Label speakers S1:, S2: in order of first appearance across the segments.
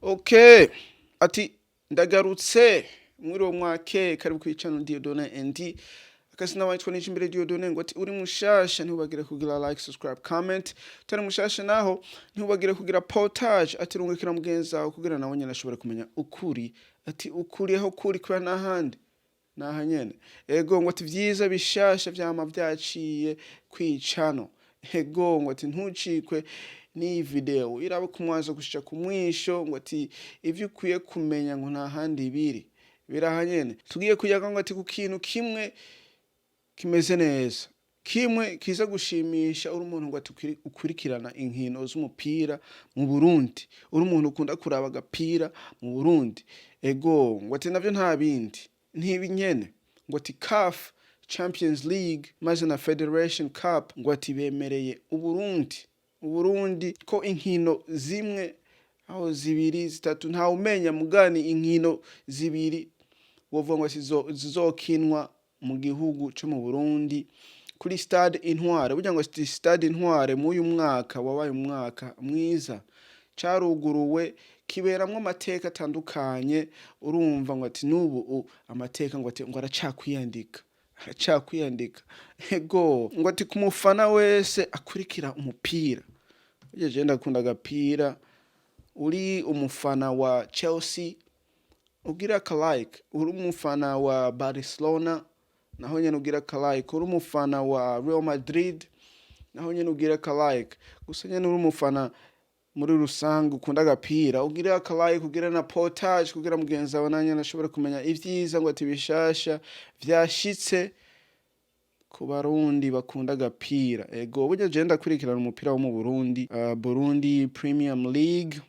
S1: Okay, ati ndagarutse muri uwo mwake. Karibu kuri channel Dieudonne ND, akazina witwa Nijimbere Dieudonne. Ngo ati uri mushasha, ntubagire kugira like, subscribe, comment. Utari mushasha naho, ntubagire kugira partage. Ati rungikira mugenzi wawe kugira nawe nyene ashobore kumenya ukuri. Ati ukuri aho kuri kubera n'ahandi naha nyene. Ego, ngo ati vyiza bishasha vyama vyaciye kwicano. Ego, ngo ati ntucikwe n'iyi video, iraba ku mwanzo gushika ku mwisho. Ngo ati ivyo ukwiye kumenya ngo nta handi biri, biraha nyene. Tugiye kuyaga ngo ati ku kintu kimwe kimeze neza, kimwe kiza gushimisha uri umuntu ngo ati ukurikirana inkino z'umupira mu Burundi, uri umuntu ukunda kuraba agapira mu Burundi. Ego, ngo ati navyo nta bindi, ntibi nyene. Ngo ati CAF Champions League maze na Federation Cup, ngo ati bemereye Uburundi ko inkino zimwe aho zibiri, zitatu, ntawe umenya, mugani inkino zibiri wovuga ngo zizokinwa mu gihugu co mu Burundi kuri Stade Intware. Burya ngo Stade Intware mu uyu mwaka wabaye umwaka mwiza, caruguruwe, kiberamwo amateka atandukanye. Urumva ngo ati n'ubu amateka ngo ati ngo aracakwiyandika, aracakwiyandika. Ego, ngo ati ku mufana wese akurikira umupira, burya je ndakunda agapira. Uri umufana wa Chelsea, ugira aka like. Uri umufana wa Barcelona, naho nyene ugira aka like. Uri umufana wa Real Madrid, naho nyene ugira aka like. Gusa nyene uri umufana muri rusange ukunda agapira, ugira aka like, ugira na partage kugira mugenzi wawe nanyene ashobore kumenya ivyiza ngo ati bishasha vyashitse ku Barundi bakunda agapira. Ego, burya je ndakurikirana umupira wo mu Burundi, Burundi Premium League.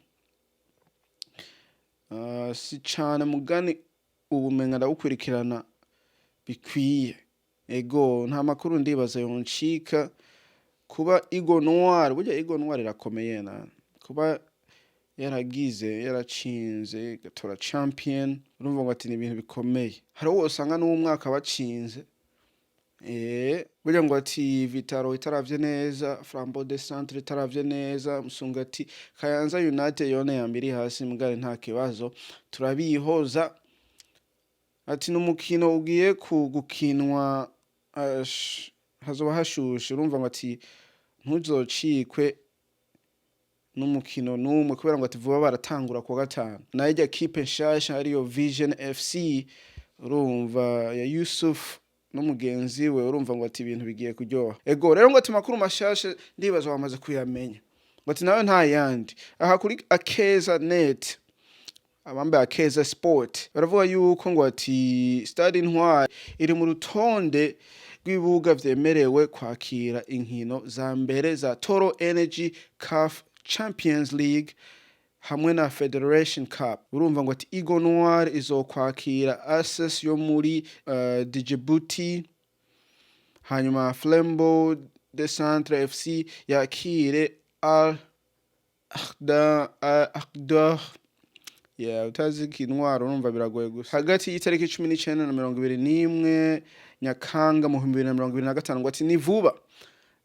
S1: Si cane, mugani ubu menga ndawukurikirana bikwiye. Ego, nta makuru ndibaza yoncika. Kuba Aigle Noir, burya Aigle Noir irakomeye, na kuba yaragize, yaracinze igatora champion, urumva ngo ati ni ibintu bikomeye. Hari uwo usanga n'uwo mwaka bacinze. Burya ngo ati Vital'O itaravye neza, Flambeau de Centre itaravye neza, Musongati, Kayanza United yone yambiri hasi, mugare nta kibazo, turabihoza. Ati n'umukino ugiye gukinwa, hazoba hashushe. Urumva ngo ati ntuzocikwe n'umukino n'umwe, kubera ngo ati vuba baratangura kuwa gatanu nayo irya kipe nshasha ariyo Vision FC, urumva, ya Yusuf n'umugenzi we. Urumva ngo ati ibintu bigiye kuryoha. Ego rero, ngo ati makuru mashasha ndibaza wamaze kuyamenya. Ngo ati nawe nta yandi, aha kuri Akeza Net, abambaye Akeza Sport, baravuga yuko ngo ati Stade Intwari iri mu rutonde rw'ibibuga vyemerewe kwakira inkino za mbere za Total Energy CAF Champions League hamwe na Federation Cup. Urumva ngo ati Aigle Noir izokwakira ASS yo muri Djibouti, hanyuma Flambeau de Centre FC yakire Al Akhdar. Yeah, utazi intwaro urumva biragoye. Gusa hagati y'itariki 19 na 21 Nyakanga mu 2025. Ngo ati ni vuba.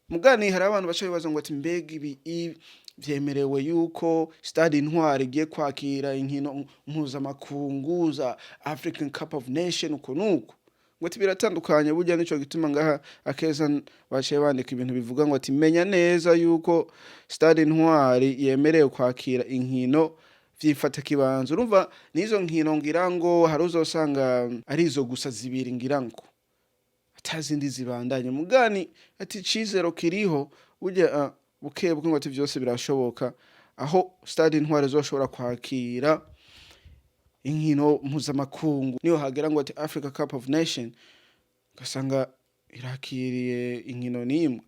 S1: Mugani hari abantu baca bibaza ngo ati mbega ibi vyemerewe yuko Stade Intwari igiye kwakira inkino mpuzamakungu za African Cup of Nation uko nuko? Ngo ati biratandukanye. Burya nico gituma ngaha Akeza baciye bandika ibintu bivuga ngo ati menya neza yuko Stade Intwari yemerewe kwakira inkino vyifata kibanza. Urumva nizo nkino ngira ngo hari uzosanga ari izo gusa zibiri, ngira ngo atazindi zibandanye. Mugani ati icizero kiriho burya, buke buke ngo ati vyose birashoboka, aho Stade Intwari izoshobora kwakira inkino mpuzamakungu, niyo hagera ngo ati Africa Cup of Nation, ugasanga irakiriye inkino n'imwe.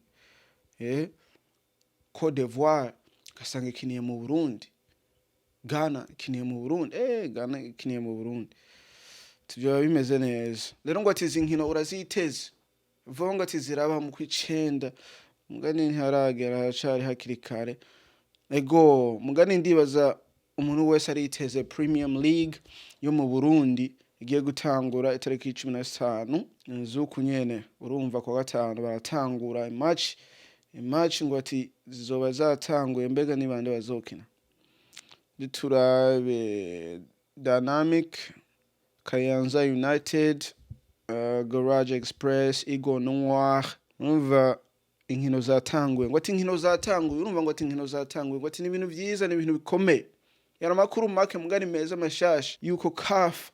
S1: Cote d'Ivoire ugasanga ikiniye mu Burundi, Ghana ikiniye mu Burundi, Ghana ikiniye mu Burundi, vyoba bimeze neza. Rero ngo ati izi nkino uraziteze vuba, ngo ati ziraba mu kw'icenda, mugani ntiharagera, haracari hakiri kare. Ego, mugani ndibaza umuntu wese ariteze Premium League yo mu Burundi igiye gutangura itariki 15 z'uku nyene. Urumva kwa gatanu baratangura match, ngo ati zizoba zatanguye. Mbega ni bande bazokina? Turabe Dynamic, Kayanza United, Garage Express, Aigle Noir. Urumva inkino zatanguye, ngo ati inkino zatanguye. Urumva ngo ati inkino zatanguye, ngo ati ni ibintu vyiza, ni ibintu bikomeye. Yari amakuru make mugani meza mashasha yuko CAF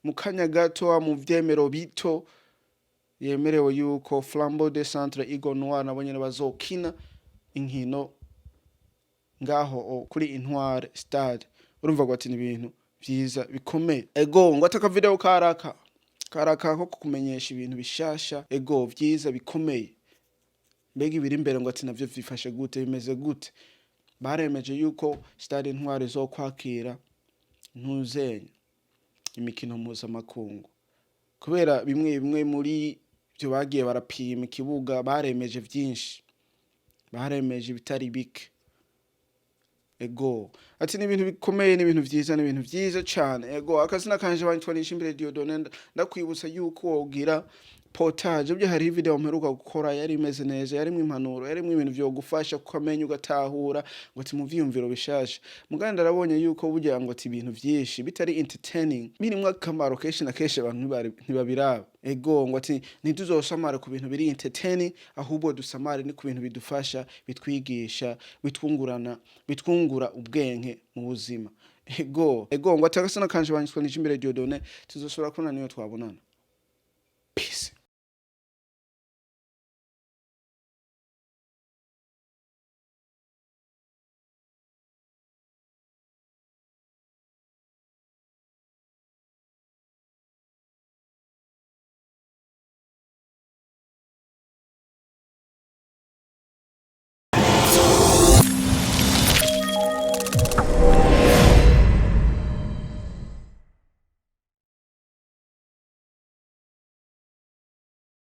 S1: mu kanya gato, mu vyemero bito, yemerewe yuko Flambeau de Centre, Aigle Noir nabo nyene bazokina inkino ngaho kuri Intwari Stade. Urumva ngo ati ni ibintu vyiza bikomeye. Ego, ngo ati akavideo karaka karaka ko kukumenyesha ibintu bishasha, ego, vyiza bikomeye. Mbega ibiri imbere, ngo ati navyo vyifashe gute, bimeze gute? Baremeje yuko Stade Intwari zo kwakira ntuzenya imikino mpuzamakungu, kubera bimwe bimwe muri byo bagiye barapima ikibuga, baremeje vyinshi, baremeje ibitari bike. Ego, ati ni ibintu bikomeye, ni ibintu vyiza, ni ibintu vyiza cane. Ego, akazina kanje banyitwa Nishimbire Dieudonne. Ndakwibutsa yuko wogira partage byo. Hariho video mperuka gukora yari imeze neza, yarimwo impanuro, yarimwo ibintu vyogufasha kukamenya, ugatahura, ngo ati mu vyiyumviro bishasha. Mugandi ndarabonye yuko burya ngo ati ibintu vyinshi bitari entertaining, birimwo akamaro, kenshi na kenshi abantu ntibabiraba. Ego, ngo ati ntituzosamare ku bintu biri entertaining, ahubwo dusamare ni ku bintu bidufasha, bitwigisha, bitwungurana, bitwungura ubwenge mu buzima. Ego, ego, ngo ati agasana kanje banyitwa Nijimbere Dieudonne. Tuzosubira kubona niyo twabonana.